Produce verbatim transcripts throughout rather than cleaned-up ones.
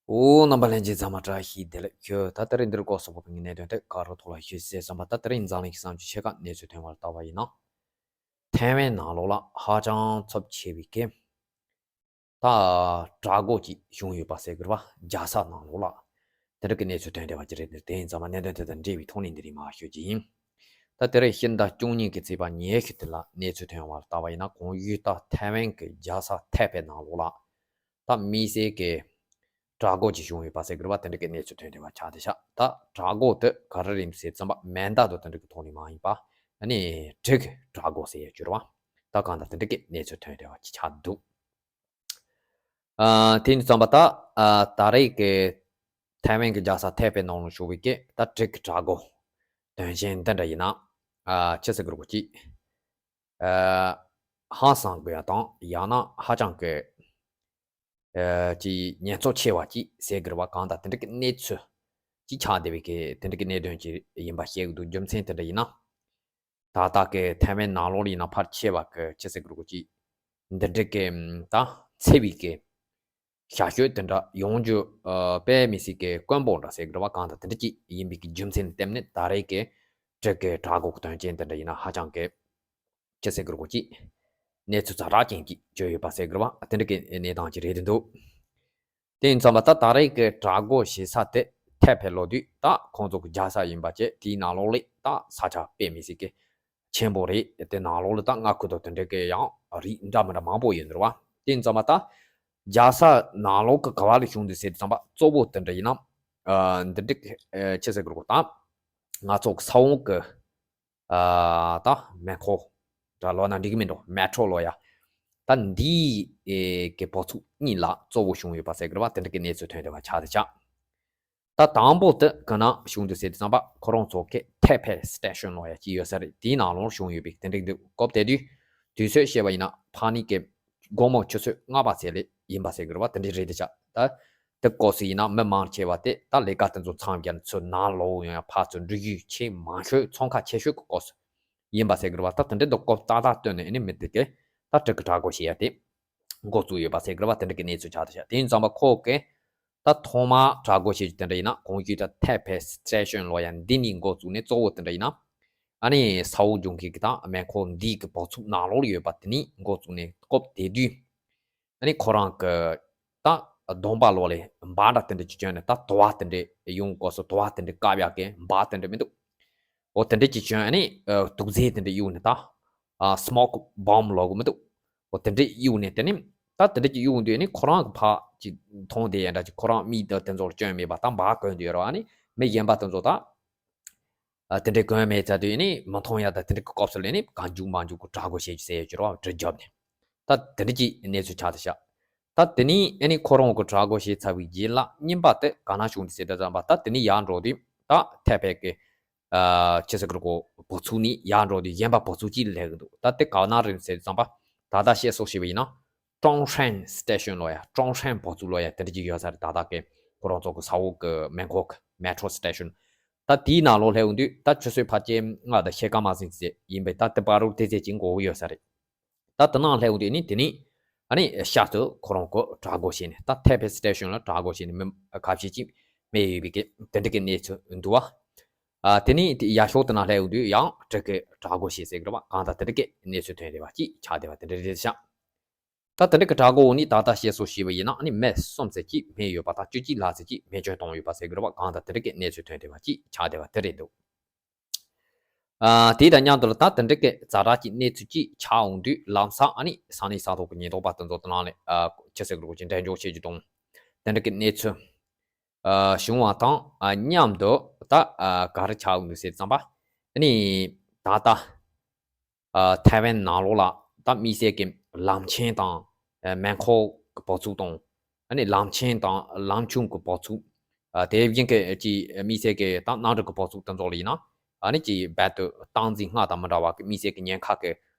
ཨོ། རྣམ་པ་ལྷན་རྒྱས་ཚང་མ་བཀྲ་ཤིས་བདེ་ལེགས། ཁྱོད་ད་ལྟ་རིང་འདིར་གོ་སོགས་པའི་གནད་དོན་དེ་ག་རུ་ཐོག་ལ་ཤོད་ཟེར་བསམ་པ། ད་ལྟ་རིང་འཛམ་གླིང་གི་བསམ་སྤྱོད་ཆེ་ཁག་གནས་ཚུལ་ཐོན་པར་ལྟ་བ་ཡིན་ན། ཐའེ་ཝན་ནང་ལོགས་ལ་ཧ་ཅང་ཚབས་ཆེ་བའི་གི་ད་དྲག་རྒོལ་ཅིག་བྱུང་ཡོད་པ་ཟེར་དགོས་རེད་བ། རྒྱལ་ས་ནང་ལོགས་ལ་དེ་འདྲ་གི་གནས་ཚུལ་ཐོན་བསྡད་པ་ཅིག་རེད། དེ་ཡིན་ཙང་མ་གནད་དོན་དེ་དང་འབྲེལ་བའི་ཐོག་ནས་འདི་རིང་མར་ཤོད་ཀྱི་ཡིན། ད་དེ་རིང་ཕྱི་ཟླ་བཅུ་གཉིས་ཀྱི་ཚེས་པ་ཉི་ཤུ་དེ་ལ་གནས་ཚུལ་ཐོན་པར་ལྟ་བ་ཡིན་ན། གོང་ཡུལ་ད་ཐའེ་ཝན་གྱི་རྒྱལ་ས་ཐའེ་པེ་ནང་ལོགས་ལ་ད་དམིགས་བསལ་གྱི་དྲག་རྒོལ་ཅིག་བྱུང་ཡོད་པ་ཟེར་དགོས་རེད་བ། དེ་འདྲ་གི་གནས་ཚུལ་ཐོན་བསྡད་པ་ཆགས་བསྡད་ཤག་ད་དྲག་རྒོལ་དེ་ག་རེ་རེད་ཟེར་ཙམ་པ་མེ་མདའ་དང་དེ་འདྲ་གི་ཐོག་ནས་མ་ཡིན་པ། ཨ་ནི་གྲི་གི་དྲག་རྒོལ་ཟེར་ཡ་ཅིག་རེད་བ། ད་གང་ལྟར་དེ་འདྲ་གི་གནས་ཚུལ་ཐོན་བསྡད་པ་ཅིག་ཆགས་འདུག་ཨ། དེ་ཡིན་དུས་ཙམ་པ་ད། ཨ། ད་རེས་ཀྱི་ཐའེ་ཝན་གྱི་རྒྱལ་ས་ཐའེ་པེ་ནང་ལ་བྱུང་བའི་གི་ད་གྲི་གི་དྲག་རྒོལ་དོན་རྐྱེན་འདི་འདྲ་ཡིན་ན། ཨ། ཅི་ཟེར་དགོས་རེད་གོ་ཅིག་ཨ། ཧང་སང་དགོས་ཡ་དང་ཡང་ན་ཧ་ཅང་གི་ཨ། ཅིག་ཉེན་ཚབས་ཆེ་བ་ཅིག་ཟེར་དགོས་རེད་བ། གང་ལྟར་དེ་འདྲ་གི་གནས་ཚུལ་ཅིག་ཆགས་བསྡད་པའི་གི་དེ་འདྲ་གི་གནད་དོན་ཅིག་ཡིན་པ་ཤེས་ཀྱི་འདུག་རྒྱུ་མཚན་དེ་འདྲ་ཡིན་ན། ད་ལྟ་གི་ཐའེ་ཝན་ནང་ལོགས་ལ་ཡིན་ན་ཕལ་ཆེ་བ་གི་ཅི་ཟེར་དགོས་རེད་གོ་ཅིག་འདི་འདྲ་གི་ད་འཚེ་བའི་གི་བྱ་སྤྱོད་དེ་འདྲ་ཡོང་རྒྱུ། ཨ། དཔེ་མི་སྲིད་གི་དཀོན་པོ་འདྲ་ཟེར་དགོས་རེད་བ། གང་ལྟར་དེ་འདྲ་ཅིག་ཡིན་པའི་གི་རྒྱུ་མཚན་ལ་བརྟེན་ནས་ད་རེས་གི་གྲི་གི་དྲག་རྒོལ་གི་དོན་རྐྱེན་དེ་འདྲ་ཡིན་ན་ཧ་ཅང་གི་ཅི་ཟེར་དགོས་རེད་གོ་ཅིག་གནས་ཚུལ་ཛ་དྲག་ཅན་ཅིག་བྱུང་ཡོད་པ་ཟེར་དགོས་རེད་བ། དེ་འདྲ་གི་གནས་སྟངས་ཅིག་རེད་འདུག་དེ་ཡིན་ཙམ་པ་ད་ད་རེས་ཀྱི་དྲག་རྒོལ་བྱེད་ས་དེ་ཐའེ་པེ་ལབ་དུས་ད་ཁོང་ཚོ་གི་རྒྱལ་ས་ཡིན་པ་བྱས། དེའི་ནང་ལོགས་ལ་ད་ས་ཆ་དཔེ་མི་སྲིད་གི་ཆེན་པོ་རེད། དེ་ནང་ལོགས་ལ་ད་མངའ་ཁུལ་དང་དེ་འདྲ་གི་ཡང་རིགས་འདྲ་མི་འདྲ་མང་པོ་ཡོད་འདུག་བ། དེ་ཡིན་ཙམ་པ་ད་རྒྱལ་ས་ནང་ལོགས་གི་ག་བ་ལ་བྱུང་འདུག་ཟེར་དུས་ཙམ་པ་གཙོ་བོ་དེ་འདྲ་ཡིན་ན། ཨ། འདི་འདྲ་གི་ཨ། ཅི་ཟེར་དགོས་རེད་གོ་ད་ང་ཚོ་གི་ས་འོག་གི་ཨ། ད་མེ་འཁོར་འདྲ་ལབ་ན་འགྲིག་གི་མིན་འགྲོ། མེ་ཊོ་ལབ་ཡ། ད་འདི་གི་བབས་ཚུགས་གཉིས་ལ་གཙོ་བོ་བྱུང་ཡོད་པ་ཟེར་དགོས་རེད་བ། དེ་འདྲ་གི་གནས་ཚུལ་ཐོན་བསྡད་པ་ཆགས་བསྡད་ཤག་ད་དང་པོ་དེ་ག་ན་བྱུང་འདུག་ཟེར་དུས་ཙམ་པ་ཁོ་རང་ཚོ་གི་ཐའེ་པེ་སི་ཊེ་ཤོན་ལབ་ཡ་ཅིག་ཡོད་ས་རེད། དེའི་ནང་ལོགས་བྱུང་ཡོད་པའི་དེ་འདྲ་འདུག་སྐབས་དེ་དུས་དུས་ཚོད་བཤད་པ་ཡིན་ན་ཕ་ནི་གི་དགོང་མོ་ཆུ་ཚོད་ལྔ་པ་ཚད་ལ་ཡིན་པ་ཟེར་དགོས་རེད་བ། དེ་འདྲ་རེད་བསྡད་ཤག་ད་དེ་སྐབས་སུ་ཡིན་ན་མི་མང་ཆེ་བ་དེ་ད་ལས་ཀ་དེ་ཚོ་མཚམས་བཞག་ནས་ཚུར་ནང་ལོག་ཡོང་ཡ། ཕར་ཚུར་འགྲུལ་བཞུད་ཆེས་མང་ཤོས་འཚང་ཁ་ཆེ་ཤོས་ཀྱི་སྐབས་སུ་ཡིན་པ་ཟེར་དགོས་རེད་བ། ད་དེ་འདྲ་འདུག་སྐབས་ཏག་ཏག་བཏོན་ནས་ཨ་ནི་མི་དེ་གས་ད་གྲི་གི་དྲག་རྒོལ་བྱེད་ཡ་དེ་འགོ་བཙུགས་ཡོད་པ་ཟེར་དགོས་རེད་བ། དེ་འདྲ་གི་གནས་ཚུལ་ཆགས་བསྡད་ཤག་དེ་ཡིན་ཙམ་པ་ཁོ་གས་ད་ཐོག་མར་དྲག་རྒོལ་བྱེད་རྒྱུ་དེ་འདྲ་ཡིན་ན་གོང་ཞུས་ད་ཐའེ་པེ་སི་ཊེ་ཤོན་ལབ་ཡ་འདི་ནས་འགོ་བཙུགས་ནས། གཙོ་བོ་དེ་འདྲ་ཡིན་ན་ཨ་ནི་ས་འོག་ལྗོངས་ཁུལ་གྱི་ད་མེ་འཁོར་འདི་གི་བབས་ཚུགས་ནང་ལོགས་ལ་ཡོད་པ་དེ་ནས་འགོ་བཙུགས་ནས། སྐབས་དེ་དུས་ཨ་ནི་ཁོ་རང་གི་ད་གདོང་པ་ལོགས་ལ་འབའ་འདྲ་དེ་འདྲ་ཅིག་གྱོན་ནས། ད་དུ་བ་དེ་འདྲ་ཡོང་སྐབས་སུ་དུ་བ་དེ་འདྲ་བཀབ་ཡག་གི་འབའ་དེ་འདྲ་མི་འདུག་འོ་དེ་འདྲ་ཅིག་གྱོན། ཨ་ནི་དུག་རྫས་དེ་འདྲ་གཡུགས་ནས། ད་ཨ་སི་མོག་བོམ་ལབ་དགོས་མི་འདུག་འོ་དེ་འདྲ་གཡུགས་ནས། དེ་ནས་ད་དེ་འདྲ་ཅིག་གཡུགས་དུས་ཨ་ནི་ཁོ་རང་གི་ཕར་ཅིག་མཐོང་བསྡད་ཡ་འདྲ་ཅིག་ཁོ་རང་མིག་དང་དེ་ཚོ་ལ་གྱོན་མེད་པ་ད་འབའ་གོན་བསྡད་ཡོད་རེད་བ། ཨ་ནི་མི་གཞན་པ་དེ་ཚོ་ད་ཨ་དེ་འདྲ་གོན་མེད་ཚར་དུས་ཨ་ནི་མི་མཐོང་ཡ་ད་དེ་འདྲ་གི་སྐབས་སུ་ལ་ཨ་ནི་གང་མགྱོགས་མང་མགྱོགས་ཀྱི་དྲག་རྒོལ་བྱེད་རྒྱུ་ཟེར་ཡ་ཅིག་རེད་བ། གྲི་རྒྱབ་ནས། ད་དེ་འདྲ་ཅིག་གནས་ཚུལ་ཆགས་བསྡད་ཤག་ད་དེ་ནས་ཨ་ནི་ཁོ་རང་གི་དྲག་རྒོལ་བྱས་ཚར་བའི་རྗེས་ལ་རྙིང་པ་དེ་ག་ན་བྱུང་འདུག་ཟེར་དུས་ཙམ་པ། ད་དེ་ནས་ཡར་འགྲོ་དུས་ད་ཐའེ་པེ་གི་ཨ་ཅི་ཟེར་དགོས་རེད་གོ་བབས་ཚུགས་ནས་ཡར་འགྲོ་དུས་གཞན་པ་བབས་ཚུགས་གཅིག་སླེབས་ཀྱི་འདུག་ད་དེ་ག་ན་རེད་ཟེར་དུས་ཙམ་པ་ད་ལྟ་བཤད་སྲོལ་བྱས་པ་ཡིན་ན་ཀྲོང་ཧྲན་སི་ཊེ་ཤོན་ལབ་ཡ། ཀྲོང་ཧྲན་བབས་ཚུགས་ལབ་ཡ་དེ་འདྲ་ཅིག་ཡོད་ས་རེད། ད་ལྟ་གི་ཁོ་རང་ཚོ་གི་ས་འོག་གི་མེ་འཁོར་གི་མེ་ཊོ་སི་ཊེ་ཤོན། ད་དེའི་ནང་ལོགས་སླེབས་ཡོང་དུས་ད་ཆུ་ཚོད་ཕལ་ཆེར་ལྔ་དང་ཕྱེད་ཀ་མ་ཟིན་ཙམ་ཡིན་པས། ད་དེ་བར་དུ་དེ་ཙམ་ཅིག་འགོར་གྱི་ཡོད་ས་རེད། ད་དེ་ནང་སླེབས་ཡོང་དུས་ནི་དེ་ནས་ཨ་ནི་ཤར་དུ་ཁོ་རང་གི་དྲག་རྒོལ་བྱས་ནས། ད་ཐའེ་པེ་སི་ཊེ་ཤོན་ལ་དྲག་རྒོལ་བྱས་ནས་མི་ཁ་ཤས་ཅིག་རྨས་ཡོད་པའི་གི་དེ་འདྲ་གི་གནས་ཚུལ་འདུག་བ། ཨ་དེ་ནས་དེ་ཡར་ཕྱོགས་དེ་ནང་སླེབས་ཡོང་དུས་ཡང་གྲི་གི་དྲག་རྒོལ་བྱས་ཟེར་གི་རེད་བ། གང་ལྟར་དེ་འདྲ་གི་གནས་ཚུལ་ཐོན་བསྡད་པ་ཅིག་ཆགས་བསྡད་པ་དེ་འདྲ་རེད་ཤག་ད་དེ་འདྲ་གི་དྲག་རྒོལ་འོག་ནས་ད་ལྟ་བཤད་སྲོལ་བྱས་པ་ཡིན་ན་ཨ་ནི་མི་གསུམ་ཙམ་ཅིག་རྨས་ཡོད་པ་དང་བཅུ་གཅིག་ལྷག་ཙམ་ཅིག་རྨས་སྐྱོན་བཏང་ཡོད་པ་ཟེར་གི་རེད་བ། གང་ལྟར་དེ་འདྲ་གི་གནས་ཚུལ་ཐོན་བསྡད་པ་ཅིག་ཆགས་བསྡད་པ་དེ་རེད་འདུག་ཨ་དེ་དང་མཉམ་དུ་ལ་ད་དེ་འདྲ་གི་ཛ་དྲག་གི་གནས་ཚུལ་ཅིག་ཆགས་འོང་དུས་ལམ་སང་ཨ་ནི་ས་གནས་ས་ཐོག་གི་ཉེན་རྟོག་པ་དེ་ཚོ་དེ་ནང་ལ་ཨ་ཅི་ཟེར་དགོས་རེད་གོ་ཅིག་འབྲེལ་འཇོག་བྱེད་རྒྱུ་དང་། དེ་འདྲ་གི་གནས་ཚུལ་ཨ་བྱུང་བ་དང་ཨ་མཉམ་དུ་ད་ཨ་ག་རེ་ཆགས་འོང་དུས་ཟེར་ཙམ་པ་ཨ་ནི་ད་ལྟ་ཨ་ཐའེ་ཝན་ནང་ལོགས་ལ་ད་དམིགས་བསལ་གྱི་ལམ་ཆེན་དང་ཨ་མེ་འཁོར་གྱི་བབས་ཚུགས་དང་། ཨ་ནི་ལམ་ཆེན་དང་ལམ་ཆུང་གི་བབས་ཚུགས། ཨ་དེ་བཞིན་གྱི་ཅིག་དམིགས་བསལ་གྱི་ད་གནམ་གྲུ་གི་བབས་ཚུགས་དེ་ཚོ་ལ་ཡིན་ན་ཨ་ནི་ཅིག་རྦད་དེ་སྟངས་འཛིན་སྔར་དང་མི་འདྲ་བ་གི་དམིགས་བསལ་གྱི་ཉེན་ཁ་གི་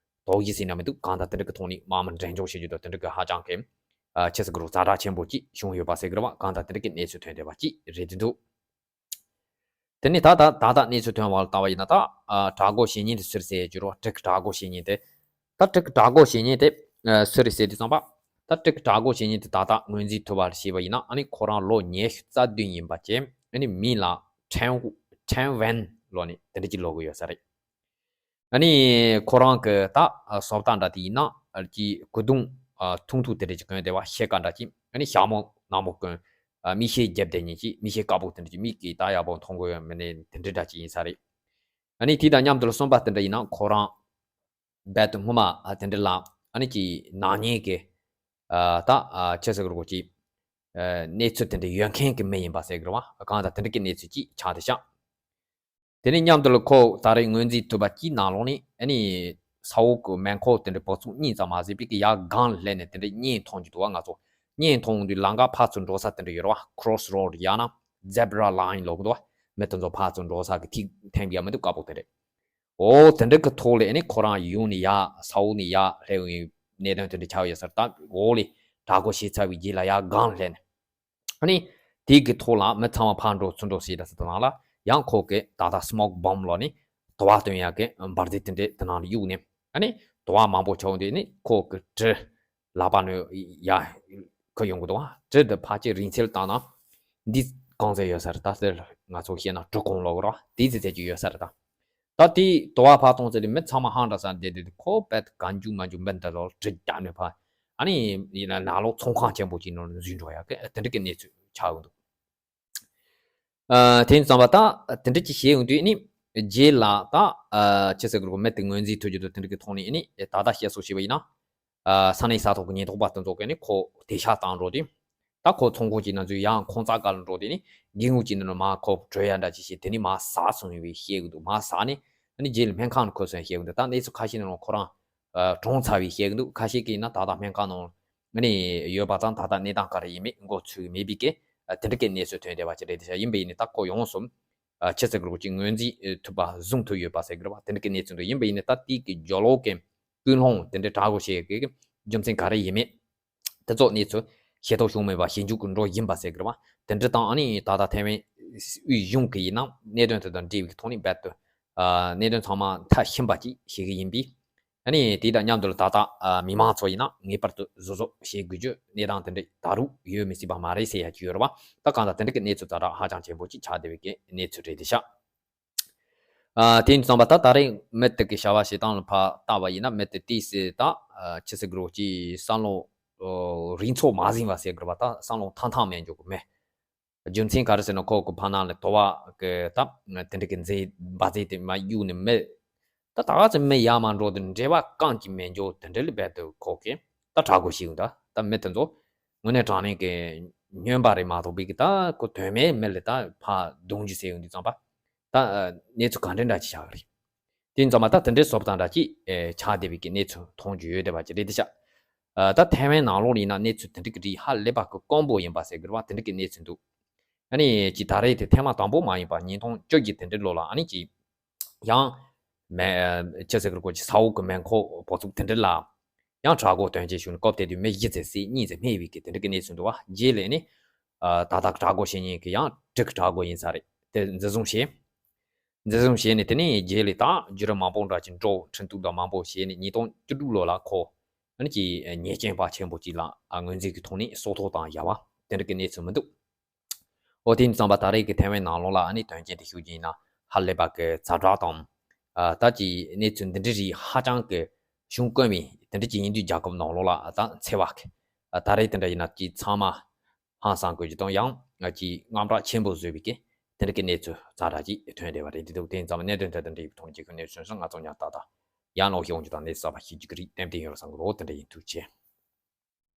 དོགས་གཞི་ཟེར་ན་མི་འདུག་གང་ལྟར་དེ་འདྲ་གི་ཐོག་ནས་དམག་མི་འབྲེལ་འཇོག་བྱེད་རྒྱུ་དང་དེ་འདྲ་གི་ཧ་ཅང་གི་ཨ་ཅི་ཟེར་དགོས་རེད་གོ་ཛ་དྲག་ཆེན་པོ་ཅིག་བྱུང་ཡོད་པ་ཟེར་གི་རེད་བ། གང་ལྟར་དེ་འདྲ་གི་གནས་ཚུལ་ཐོན་བསྡད་པ་ཅིག་རེད་འདུག་དེ་ནས་ད་ད་ད་ལྟ་གནས་ཚུལ་ཐོན་པ་ལ་ལྟ་བ་ཡིན་ན་ད་ཨ་དྲག་རྒོལ་བྱེད་མཁན་དེ་སུ་རེད་ཟེར་རྒྱུ་རེད་བ། གྲི་གི་དྲག་རྒོལ་བྱེད་མཁན་དེ། ད་གྲི་གི་དྲག་རྒོལ་བྱེད་མཁན་དེ་ཨ་སུ་རེད་ཟེར་དུས་ཙམ་པ། ད་ཀྲིག་དྲག་རྒོལ་བྱེད་མཁན་དེ་ད་ལྟ་ངོས་འཛིན་ཐུབ་པ་ཞེས་པ་ཡིན་ན། ཨ་ནི་ཁོ་རང་ལོ་ཉི་ཤུ་རྩ་བདུན་ཡིན་པ་བྱས། ཨ་ནི་མིང་ལ་ཁྲེན་ཁྲེན་ཝན་ལོ་ནི་དེ་འདྲ་ཅིག་ལོ་གི་ཡོད་ས་རེད། ཨ་ནི་ཁོ་རང་གི་ད་བཟོ་ལྟ་འདྲ་དེ་ཡིན་ན། ཨ་ཀྱི་སྐུ་གདུང་ཨ་ཐུང་ཐུང་དེ་འདྲ་ཅིག་གོན་བསྡད་པ། ཤེལ་ཀ་འདྲ་ཅིག་ཨ་ནི་ཞྭ་མོ་ནག་མོ་གོན། ཨ་མིག་ཤེལ་བརྒྱབ་བསྡད་མཁན་ཅིག་མིག་ཤེལ་དཀར་པོ་དེ་འདྲ་ཅིག་མིག་གིས་ད་ཡག་པོ་མཐོང་གི་ཡོད་མེད་ནི་དེ་འདྲ་འདྲ་ཅིག་ཡིན་ས་རེད། ཨ་ནི་དེ་དང་མཉམ་དུ་ལ་གསུམ་པ་དེ་འདྲ་ཡིན་ན། ཁོ་རང་རྦད་དེ་སྔོན་མ་ཨ་དེ་འདྲ་ལ་ཨ་ནི་ཀྱི་ནག་ཉེས་ཀྱི་ཨ་ད་ཨ་ཆི་ཟེར་དགོས་རེད། ཀྱི་ཨ་གནས་ཚུལ་དེ་འདྲ་ཡོད་མཁན་གྱི་མི་ཡིན་པ་ཟེར་དགོས་རེད་བ། གང་ལྟར་དེ་འདྲ་གི་གནས་ཚུལ་ཅིག་ཆགས་བསྡད་ཤག་དེ་ནས་མཉམ་དུ་ལ་ཁོ་ད་རེས་ངོས་འཛིན་ཐུབ་པ་ཅིག་ནང་ལོགས་ནས། ཨ་ནི་ས་འོག་གི་མེ་འཁོར་དེ་འདྲ་བ་ཚུགས་གཉིས་ཙམ་མ་ཟིན་པའི་གི་ཡར་སྒང་ལ་སླེབས་ནས་དེ་འདྲ་བརྙན་མཐོང་རྒྱུ་འདུག་བ། ང་ཚོ་བརྙན་མཐོང་དུས་ལམ་ཁ་ཕར་ཚུར་འགྲོ་ས་དེ་འདྲ་ཡོད་རེད་བ། ཁྲོ་སི་རོཌ་ཡང་ན་ཛེབ་ར་ལ་ཡིན་ལབ་གི་འདུག་བ། མི་དེ་ཚོ་ཕར་ཚུར་འགྲོ་ས་གི་ཐིག་འཐེན་གི་ཡ་མི་འདུག་དཀར་པོ་དེ་འདྲ། འོ་དེ་འདྲ་གི་ཐོག་ལ་ཨ་ནི་ཁོ་རང་ཡུལ་ནས་ཡར་ས་འོག་ནས་ཡར་སླེབས་ཡོང་གནད་དོན་དེ་འདྲ་ཆགས་ཡོད་ས་རེད། ད་འོག་ལ་དྲག་རྒོལ་བྱས་ཚར་བའི་རྗེས་ལ་ཡར་སྒང་ལ་སླེབས་ནས། ཨ་ནི་དེ་གི་ཐོག་ལ་མི་ཚང་མ་ཕར་འགྲོ་ཚུར་འགྲོ་བྱས་ད་ས་དེ་ནང་ལ་ཡང་ཁོ་གི་ད་ལྟ་སི་མོག་བོམ་ལབ་ནི་དུ་བ་བཏོན་ཡག་གི་འབར་རྫས་དེ་འདྲ་དེ་ནང་ལ་གཡུགས་ནས། ཨ་ནི་དུ་བ་མང་པོ་ཆགས་འདུག་ནི་ཁོ་གི་གྲི་ལག་པ་ནས་ཡར་ཁུར་ཡོང་གི་འདུག་བ། གྲི་འདི་ཕལ་ཆེར་རིང་ཚད་བཏང་ན་འདི་གང་ཚད་ཡོད་ས་རེད། ད་དེ་ང་ཚོ་བཤད་ན་གྲི་གུང་ལབ་གི་རེད་བ། དེ་ཙམ་ཙམ་ཅིག་ཡོད་ས་རེད་ད། ད་དེ་དུ་བ་ཕར་གཏོང་ཚེ་དེ་མི་ཚང་མ་ཧང་སངས་བསྡད་དེ། ཁོ་རྦད་གང་རྒྱུག་མ་རྒྱུག་མི་འདི་ལོ་གྲི་རྒྱག་ནས་ཕར། ཨ་ནི་ཡིན་ན་ནང་ལོགས་ཚོང་ཁང་ཆེན་པོ་ཅིག་ནང་ལ་འཛུལ་འགྲོ་ཡག་གི་དེ་འདྲ་གི་གནས་ཚུལ་ཆགས་ཡོང་འདུག་ཨ་དེ་ཙམ་པ་ད་དེ་འདྲ་ཅིག་བྱས་ཡོང་དུས་ནི་རྗེས་ལ་ད་ཨ་ཆི་ཟེར་དགོས་རེད། མི་དེ་ངོས་འཛིན་ཐུབ་རྒྱུ་དང་དེ་འདྲ་གི་ཐོག་ནས་ནི་ད་ལྟ་བཤད་སྲོལ་བྱས་པ་ཡིན་ན། ཨ་ས་གནས་ས་ཐོག་གི་ཉེན་རྟོག་པ་དེ་ཚོ་གིས་ནི་ཁོ་དེད་ཤག་བཏང་འགྲོ་དུས། ད་ཁོ་ཚོང་ཁང་གཅིག་ནང་འཛུལ་ཡང་ཁོང་རྩ་ཁ་ལ་འགྲོ་དུས་ནི་སྒེའུ་ཁུང་གཅིག་ནང་ལ་མར་ཁོ་བྲོས་ཡ་འདྲ་ཅིག་བྱས། དེ་ནས་མར་ཟག་སོང་བའི་བཤད་གི་འདུག་མར་ཟག་ནས་ཨ་ནི་རྗེས་ལ་སྨན་ཁང་ནང་ཁུར་སོང་བཤད་གི་འདུག་ད་གནས་ཚུལ་ཁ་ཤས་ནང་ལ་ཁོ་རང་ཨ་གྲོངས་ཚར་བའི་བཤད་གི་འདུག་ཁ་ཤས་ཀྱིས་ཡིན་ན་ད་ལྟ་སྨན་ཁང་ནང་ཨ་ནི་ཡོད་པ་དང་། ད་ལྟ་གནས་སྟངས་ག་རེ་ཡིན་མིན་མགོ་ཚོས་མེད་པའི་གི་ཨ་དེ་འདྲ་གི་གནས་ཚུལ་ཐོན་བསྡད་པ་ཅིག་རེད་ཤག་ཡིན་པ་ཡིན་ནའི་ད་ཁོ་ཡོངས་སུ་ཨ་ཆི་ཟེར་དགོས་རེད། ཅིག་ངོས་འཛིན་ཨ་ཐུབ་པ་བཟུང་ཐུབ་ཡོད་པ་ཟེར་གི་རེད་བ། དེ་འདྲ་གི་གནས་ཚུལ་འདུག་ཡིན་པ་ཡིན་ནའི་ད་དེ་གི་རྒྱབ་ལོགས་ཀྱི་ཀུན་སློང་དེ་འདྲ་དྲག་པོ་བྱེད་ཀྱི་རྒྱུ་མཚན་ག་རེ་ཡིན་མིན། དེ་ཚོ་གནས་ཚུལ་ཤེས་རྟོགས་བྱུང་མེད་པ་ཞིབ་འཇུག་གི་འགྲོ་ཡིན་པ་ཟེར་གི་རེད་བ། དེ་འདྲ་དང་ཨ་ནི་ད་ལྟ་ཐའེ་ཝན་དབུས་གཞུང་གི་ཡིན་ན་གནད་དོན་དེ་དང་འབྲེལ་བའི་ཐོག་ནས་རྦད་དེ་ཨ་གནད་དོན་ཚང་མ་མཐར་ཕྱིན་པ་ཅིག་བྱེད་ཀྱི་ཡིན་པས། ཨ་ནི་དེ་དང་མཉམ་དུ་ལ་ད་ལྟ་ཨ་མི་མང་ཚོ་ཡིན་ན་ངེས་པར་དུ་གཟབ་གཟབ་བྱེད་དགོས་རྒྱུ་གནས་སྟངས་དེ་འདྲ་ད་རུང་ཡོད་མི་སྲིད་པ་མ་རེད་ཟེར་ཡ་ཅིག་ཡོད་རེད་བ། ད་གང་ལྟར་དེ་འདྲ་གི་གནས་ཚུལ་ཛ་དྲག་ཧ་ཅང་ཆེན་པོ་ཅིག་ཆགས་བསྡད་པའི་གི་གནས་ཚུལ་རེད་དེ་ཤག་ཨ་དེ་ཡིན་དུས་ཙམ་པ་ད་ད་རེས་མི་དེ་གི་བྱ་བ་བྱེད་སྟངས་ལ་ཕར་བལྟས་པ་ཡིན་ན། མི་དེ་ཏོག་ཙམ་ད་ཨ་ཆི་ཟེར་དགོས་རེད། ཅིག་བསམ་བློ་ཨོ་རིག་ཚོགས་མ་ཟིན་པ་ཟེར་དགོས་རེད་བ། ད་བསམ་བློ་ཐང་ཐང་མེད་འཇོག་གི་མེད། རྒྱུ་མཚན་ག་རེ་ཟེར་ན། ཁོ་གི་ཕར་ནང་ལ་དུ་བ་གི་ད་དེ་འདྲ་གི་རྫས་འབར་རྫས་དེ་མར་གཡུགས་ནས་མི་ད་ད་ག་ཚོད་མི་ཡར་མར་འགྲོ་དུས་འབྲེལ་བ་རྐང་གཅིག་མེད་འཇོག་དེ་འདྲ་ལ་རྦད་དེ་ཁོ་གིས་ད་དྲག་རྒོལ་བྱས་ཡོང་། ད་ད་མི་དེ་ཚོ་དངོས་གནས་དྲང་གནས་ཀྱི་སྨྱོན་པ་རེད་མ་གཏོགས་པའི་གི་ད་ཁོ་དོན་མེད་མི་ལ་ད་ཕར་རྡུང་རྒྱུ་ཟེར་ཡོང་དུས་ཙམ་པ། ད་ཨ་གནས་ཚུལ་ག་འདྲ་འདྲ་ཅིག་ཆགས་ཀྱི་རེད། དེ་ཡིན་ཙང་མ་ད་དེ་འདྲའི་བཟོ་སྟངས་འདྲ་ཅིག་ཨེ་ཆགས་བསྡད་པའི་གི་གནས་ཚུལ་མཐོང་རྒྱུ་ཡོད་བསྡད་པ་ཅིག་རེད་དེ་ཤག་ཨ་ད་ཐའེ་ཝན་ནང་ལོགས་ལ་ཡིན་ན་གནས་ཚུལ་དེ་འདྲ་གི་རིགས་ཧ་ལས་པ་གི་དཀོན་པོ་ཡིན་པ་ཟེར་གི་རེད་བ། དེ་འདྲ་གི་གནས་ཚུལ་འདུག་ཨ་ནི་ཅིག་ད་རེས་དེ་ཐེངས་མ་དང་པོ་མ་ཡིན་པ། ཉིས་སྟོང་བཅུ་བཞི་དེ་འདྲའི་ལོ་ལ་ཨ་ནི་ཅིག་ཡང་མེ་ཆི་ཟེར་གི་རེད། ཀྱི་ས་འོག་གི་མེ་འཁོར་བ་ཚུགས་དེ་འདྲ་ལ་ཡང་དྲག་རྒོལ་དོན་རྐྱེན་བྱུང་ནས་སྐབས་དེ་དུས་མི་བཞི་ཙམ་ཟིན། གཉིས་ཙམ་རྨས་པའི་གི་དེ་འདྲ་གི་གནས་ཚུལ་འདུག་བ། རྗེས་ལ་ནི་ཨ་ད་ལྟ་དྲག་རྒོལ་བྱེད་མཁན་གི་ཡང་ཀྲིག་དྲག་རྒོལ་ཡིན་ས་རེད། དེ་འཛིན་བཟུང་བྱས། འཛིན་བཟུང་བྱས་ནས་དེ་ནས་རྗེས་ལ་ད་བརྒྱུད་རིམ་མང་པོ་འདྲ་ཅིག་འགྲོ། ཁྲིམས་གཏུག་དང་མང་པོ་བྱས་ནས་ཉིས་སྟོང་བཅུ་དྲུག་ལོ་ལ་ཁོ་ཨ་ནི་ཅིག་ཉེས་ཅན་པ་ཆེན་པོ་ཅིག་ལ་ཨ་ངོས་འཛིན་གྱི་ཐོག་ནས་སྲོག་ཐོག་བཏང་ཡ་བ་དེ་འདྲ་གི་གནས་ཚུལ་མི་འདུག་འོ་དེ་ཡིན་ཙང་པ་ད་རེས་ཀྱི་ཐའེ་ཝན་ནང་ལོགས་ལ་ཨ་ནི་དོན་རྐྱེན་དེ་ཤོད་ཀྱི་ཡིན་ན་ཧ་ལས་པ་གི་ཛ་དྲག་དང་། ཨ་ད་ཅིག་གནས་ཚུལ་འདི་འདྲའི་རིགས་ཧ་ཅང་གི་གཞུང་དཀོན་པའི་དེ་འདྲ་ཅིག་ཡིན་དུས་རྒྱལ་ཁབ་ནང་ལོགས་ལ་ཨ་ད་འཚེ་བ་གི་ཨ་ད་རེས་དེ་འདྲ་ཡིན་ན་ཅིག་ཚང་མ་ཧང་སང་དགོས་རྒྱུ་དང་། ཡང་ཅིག་དངངས་སྐྲག་ཆེན་པོ་བཟོས་པའི་གི་དེ་འདྲ་གི་གནས་ཚུལ་ཛ་དྲག་ཅིག་ཐོན་བསྡད་པ་རེད། དེ་འདུག་དེ་ཡིན་ཙང་གནད་དོན་དེ་དང་འབྲེལ་བའི་ཐོག་ནས་ཁྱེད་ཁོ་ནས་གསུངས་སོང་། ང་ཚོ་ཉག་ཏག་ཏག་ཡང་ལོག་ཤེས་འོང་རྒྱུ་དང་གནས་ཚུལ་གསར་པ་ཤེས་རྒྱུ་གི་རིགས་ཏན་ཏན་ཡོད་རེད་བསམ་གི་རེད། དེ་འདྲ་ཡིན། ཐུགས་རྗེ་ཆེ།